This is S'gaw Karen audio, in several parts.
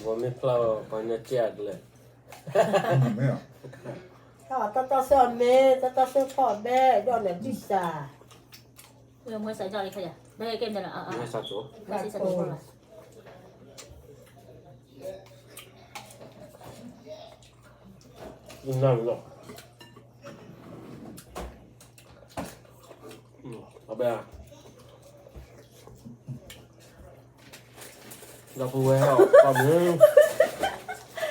ပှၤမ့ၢ်ဖျါအီၤ ပှၤညီကဲအကလဲၣ်, တၢ်တၢ်ဆၢအမဲ, တၢ်တၢ်ဆၢဖီအမဲ, ဒီးနဒံစၢ်, မွဲစၢ်ကၢ်လံခါယၤ, မွဲစၢ်ကၢ်, မွဲစၢ်ကၢ်, နၢ်လီၤ, အဘဲ ဒီပုၢ်ဝဲၢ်ဟီၣ်တ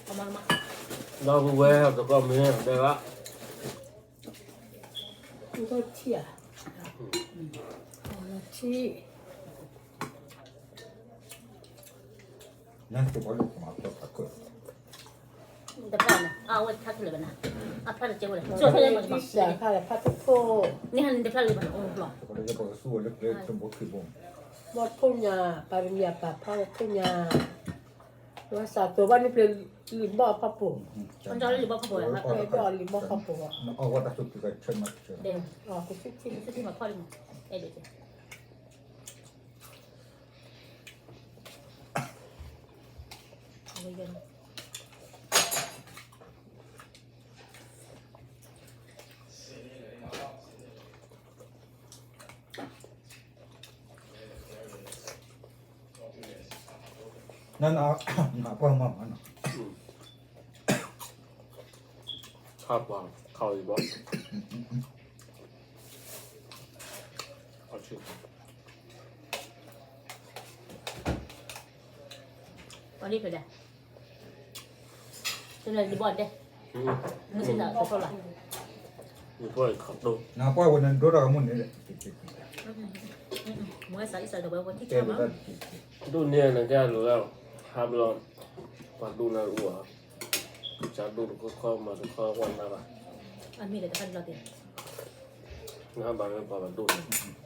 ကီၢ်မ့ၢ်, ဒီပုၢ်ဝဲၢ်ဟီၣ်တကီၢ်မ့ၢ် ဒဲးဘၣ်, ထံၣ်ဧါ, ထံၣ်, န တဖျါန့ၣ် အဝဲတဖျါတလဲၣ်ဘၣ်နၤ, အဖျါတကဲဝဲလဲၣ်, ဖျါတခိၣ်, န့ၣ်ဟါန့ၣ်တဖျါလၢဘၣ်နၤ, အိၣ်လီၤ, ဘီထိၣ်ညါ, ပၤတမံၤအပာ်ဖျါဘီထိၣ်ညါ, ဝဲစးသိးဘၣ်န့ၣ်ပျဲလံာ်ဘီၣ်ဖးပိၤ, လံာ်ဘီၣ်ဖးပိၤ, လံာ်ဘီၣ်ဖးပိၤ, ကဆူၣ်ထံမၤဖီၣ်လံမး, အဲ နနပှၢ်မၤမၤနီၤ, ဆါပှၤခီလံဘီ, ပှၤလံဖဲဒၣ် တလၢလံဘီဒဲး, မုၢ်ဆ့ၣ်တၢ်တဖျိလၢ်, နပှၢ်ဝဲနဒိတၢ်ကမူၣ်န့ၣ်, မ့ၢ်စးအံၤစးဒီးဝဲဝဲထံၣ်ဆၢမး, ဒိၣ်န့ၢ်နကဲအလိၤလၢ, ဟးဘျီ, ပှၤဒိၣ်နၤတအိၣ်ဧါ, ကၢ်ဒိၣ်တခီခီမၤတခီဝဲနၤဘၣ်, အမ့ၢ်ဒီးတခါလီၤက့ၤ, နဟးဘၣ်လၢပှၤဘၣ်ဒိၣ်န့ၣ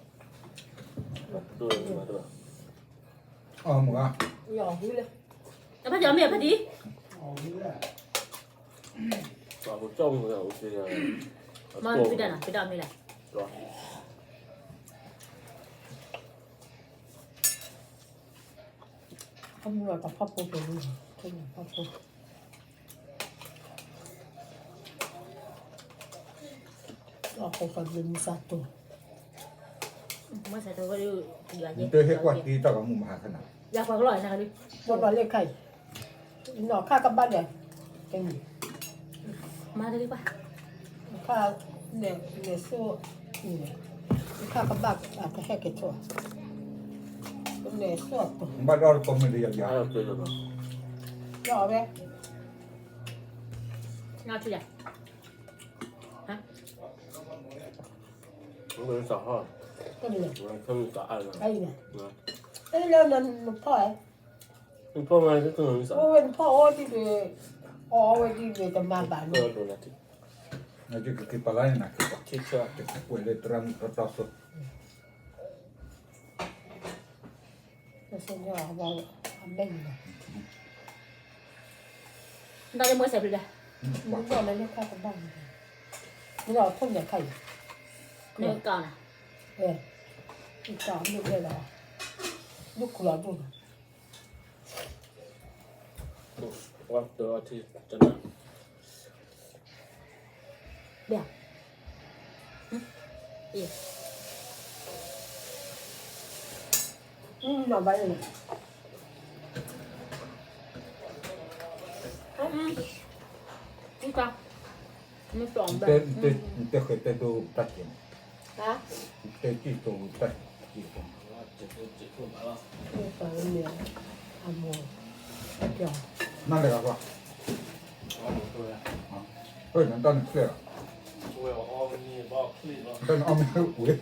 ်, ပှၤဒိၣ်န့ၣ်မၤတဘၣ် အမ့ၢ်, အဖါတံၢ်အီၣ်မ့ၢ်အဖါတံၢ်, ပှၤကၠီၣ်မုၢ်, မ့ၢ်ဖံတၢ်နၤ ဖံတၢ်အီၣ်မ့ၢ်လဲၣ်, အမ့ၢ်တၢ်ဖးဖိက့ၤလံ, ဖးဖိ အဃိကဘျုးမုၢ်စၢ်တိၢ်, မုၢ်စၢ်တိၢ်ဝဲဒၣ်, နတဟ့ၣ်ကွၢ်တံၢ်တၢ်ဂီၤမူမဟါခါနၤ, ယကွၢ်ကလီၤနၤလံ, ဒီးလၢခါအံၤ, နီၢ်ခါကဘၣ်ဒီး, တမံၤ, မၤတဂ့ၤကွၢ်, ခါ, န့ၣ်ဆိ, ခါကဘၣ်အကဟဲက့ၤထိၣ်, န့ၣ်ဆိ, ဘၣ်ဒီးကီၢ်မ့ၢ်ဒီးယၤ, ဒီးဝဲ, နထံၣ်ယၤ နဖီၣ်, နဖီၣ်ဝဲဒ်သိးနမံၤစးအါလီၤ, နဖီၣ်အီၤဒ်သိး, အီၣ်ဝဲဒ်သိးတမၤဘၣ်န့ၣ်, နကက့ၤပာ်လၢနၤက့ၤပှၤ, ထံဆၢတကွဲးလၢတရၣ်မုၣ်တီတီဆိ အမဲာ်န့ၣ်, ဘၣ်လၢမွဲစဲးဖျၢၣ်ဒီး, မ့ၢ်ဘၣ်လၢလၢခါကဘၣ်န့ၣ်, မ့ၢ်ဒီးထိၣ်ညါခါအံၤ, မ့ၢ်ကၢ်နၤ, အဲ, မ့ၢ်ကၢ်မ့ၢ်ဝဲလီၤ, ဒိၣ်ခူလီၤဒိၣ်လီၤ, ဝဲတၢ်အီထံတနၤ ဘၣ်, အ့, နီၢ်ဘၣ်န့ၣ်, အံၤ, မ့ၢ်, နတဲဃဲၤတဲဒိတၢ်က့ၤန့ၣ်, နတဲက့ၤတိၤတၢ်က့ၤ, မ့ၢ်, အမိၢ်, နလဲၤဂၤကွၢ်, နတၢ်နချဲၣ်လီၤ, တၢ်နအီၣ်မ့ၢ်ဝဲ,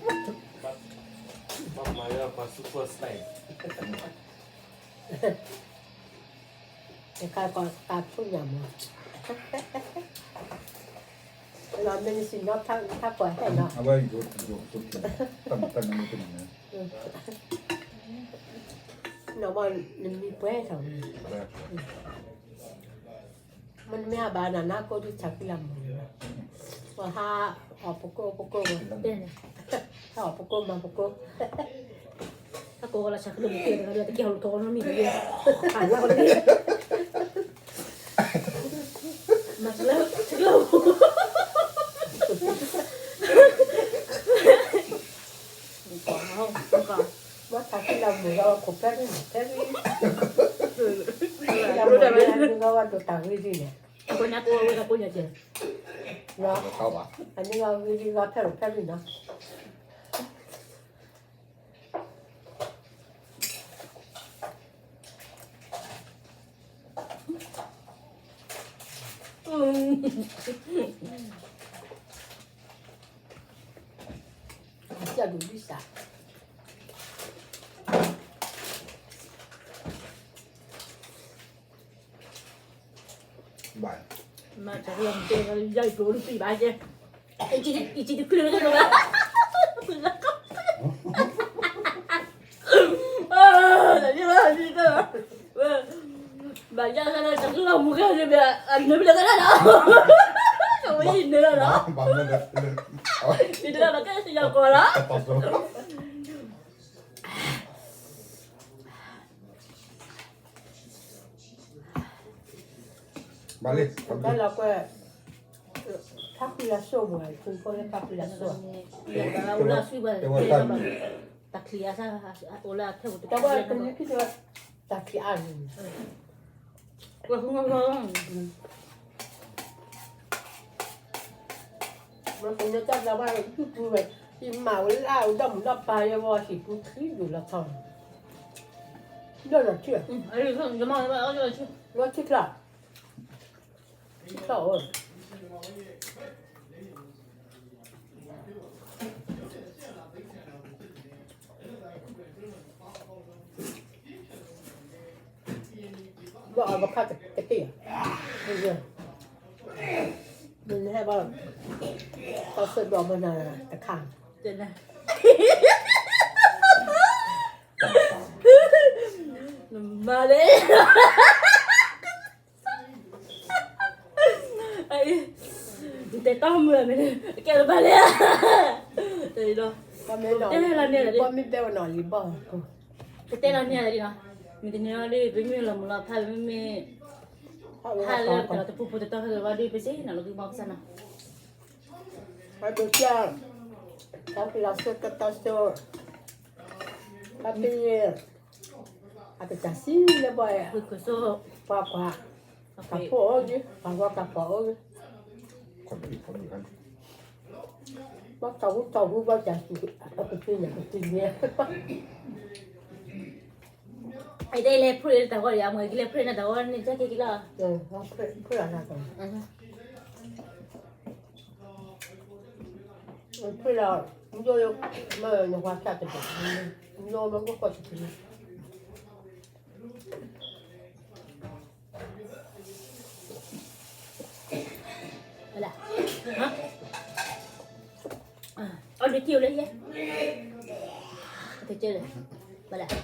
တခါကီးတၢ်ထူၣ်ညါမး, လီၤမ့ၢ်နစံၣ်ညီၣ်ထါကွၢ်ဟဲနီၤ, အဝဲယိၤယိၤ, တၢ်မတၢ်နမ့ၢ်တမံၤန့ၣ်, နီၢ်မ့ၢ်နမံၤပှဲၤထီၣ်, မ့ၢ်နမ့ၢ်ဟးဘၣ်နၤနၤကိးဒုးဆးကံလၤမုၢ်, ပှၤဟးအီၣ်ပကိးပကိးဝဲ, ဟးအီၣ်ပကိးမၤပကိး, ဟး ကိးလၢဆၢကလိၣ်မုၢ်က့ၤတဂၤဒီး တကဲဟီၣ်လီၤထီၣ်နီတမံၤတဂ့ၤ, အလၢ်ဝဲတဂ့ၤ, မၤဆၢကလိၣ်, ဆၢကလိၣ်, မ့ၢ်သးခုလၢမုာ်ဂၤဝဲခိၣ်ဖဲရံၣ်ဖဲရံၣ်, လၢမုာ်ဂၤဝဲဒိးတၢ်ဂ့ၤဒ်လဲၣ်, အဃိန့ၣ်ကိးဝဲဒၣ်ကိးညါကဲ, အန့ၣ်ဂၤဂ့ၤဒ်ဂၤဖဲရံၣ်ဖဲရံၣ်နီၤ. မၤတၢ်လီၤမ့ၢ်တဲ ယၤယကျိၤတပံၤဘၣ်ကဲ, ယကံတချုးလၢကလီၤဘၣ်, ဘၣ်ယၤလၢတၢ်ကလီၤမူခဲန့ၣ် အနၢၤဘၣ်လၢကဒၣ်နီၤ, အဝဲယနၢၤလီၤနီၤ, ယတဂၤလီၤကဲယၤကီးလီၤ. ဘၣ်လံ, ဖါဃံလၤစိၣ်မး, ဖါဃံလၤစိၣ်, တၢ်ချံအါ, အိၣ်လၢအခဲပူၤတဝဲ, တၢ်ချံအါန့ၣ်, ဝဲဃုငီၢ်လီၤ မ့ၢ်ကညီတၢ်ဘျါဘၣ် တူၢ်တူၢ်ဝဲ, ယမၤဝဲလၢအဒီမုၢ်ဒီပၢ်ယဲဝဲ ဟံၣ်ပူၤခံဒူၣ်လီၤဆီ, ဒီးလီၤထံ, လီၤထံကျါ, ထံကျါအိၣ်, ဘၣ်အဘၣ်ခါတက့ၢ်, မ့ၢ်နဟဲဘၣ်, တၢ်စၢၤဘျီမနၤတခါ, မၤလဲၣ်, တဲတၢ်မုာ်မ့ၢ်, ကဲလၢဘၣ်လဲၣ်, တဲလီၤ, တဲလီၤန့ၣ်, တဲလီၤန့ၣ်လီၤ, မ့ၢ်တန့ၢ်အီၤဒီး ပမ့ၢ်လီၤမုၢ်လီၤဖး ပမ့ၢ်, ဖးလၢတၢ်လီၤတပူၤပူၤတတီၤဖဲကဘၣ်ဒီး ပစ့ၢ်နီၤလီၤကမီကစၢ်နီၤ, ပကစၢ်, တၢ်ဖံးလီၤစိတတီစိ, တၢ်ဖံး အကစၢ်စံးလၢပှၤ, ပှၤကွၢ်, တၢ်ဖိအိၣ်ဂ့ၤ, ပှၤဂီၤတၢ်ဖီၣ်အိၣ်ဂ့ၤ, ဘၣ်တၢ်ဟူတၢ်ဟူဘၣ်တၢ်စူၤ, အကစၢ်ညါကစၢ်န့ၣ်, အတဲလဲၤဖျၢၣ်တၢ်ဂီၤဒီး အမ့ၢ်ကလဲၤဖျၢၣ်န့ၣ်တၢ်ဂီၤန့ၣ် ကဲက့ၤက့ၤလီၤ, ဖျၢၣ်လီၤနၤ, ဖျၢၣ်လီၤ, မ့ၢ်နကွၢ်ဖျါတဘၣ်, မ့ၢ်နကွၢ်ဖျါတဘၣ်, အီၤဒုးထံၣ်အိၣ်လၢယဲ, တကဲလၢ, ဘၣ်လဲၣ်,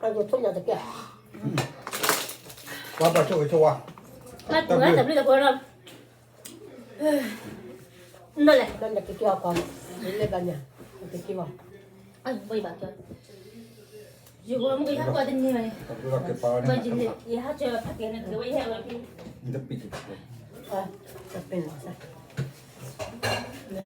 အဒိးထိၣ်ညါတကဲ, ပှၤပှၤဆိၣ်ဂ့ၤဆိၣ်ဝါ, ဘၣ်တူၢ်ဝဲတဘျုးတပှဲၤလီၤ, နလဲၣ်, ဘၣ်နကက့ၤအီၤကီး, လဲၤဘၣ်ညါ, နကက့ၤဘၣ်, ဘၣ်ယဘၣ်ကၢ, ယဝဲမ့ၢ်ကဟးကွၢ်တန့ၢ်ဘၣ်, ဘၣ်ယန့ၢ်, ယဟးကၢဖးကဲန့ၣ် တဝဲယဟဲဝဲဖဲ, တပ့ၢ်, တပ့ၢ်လီၤ,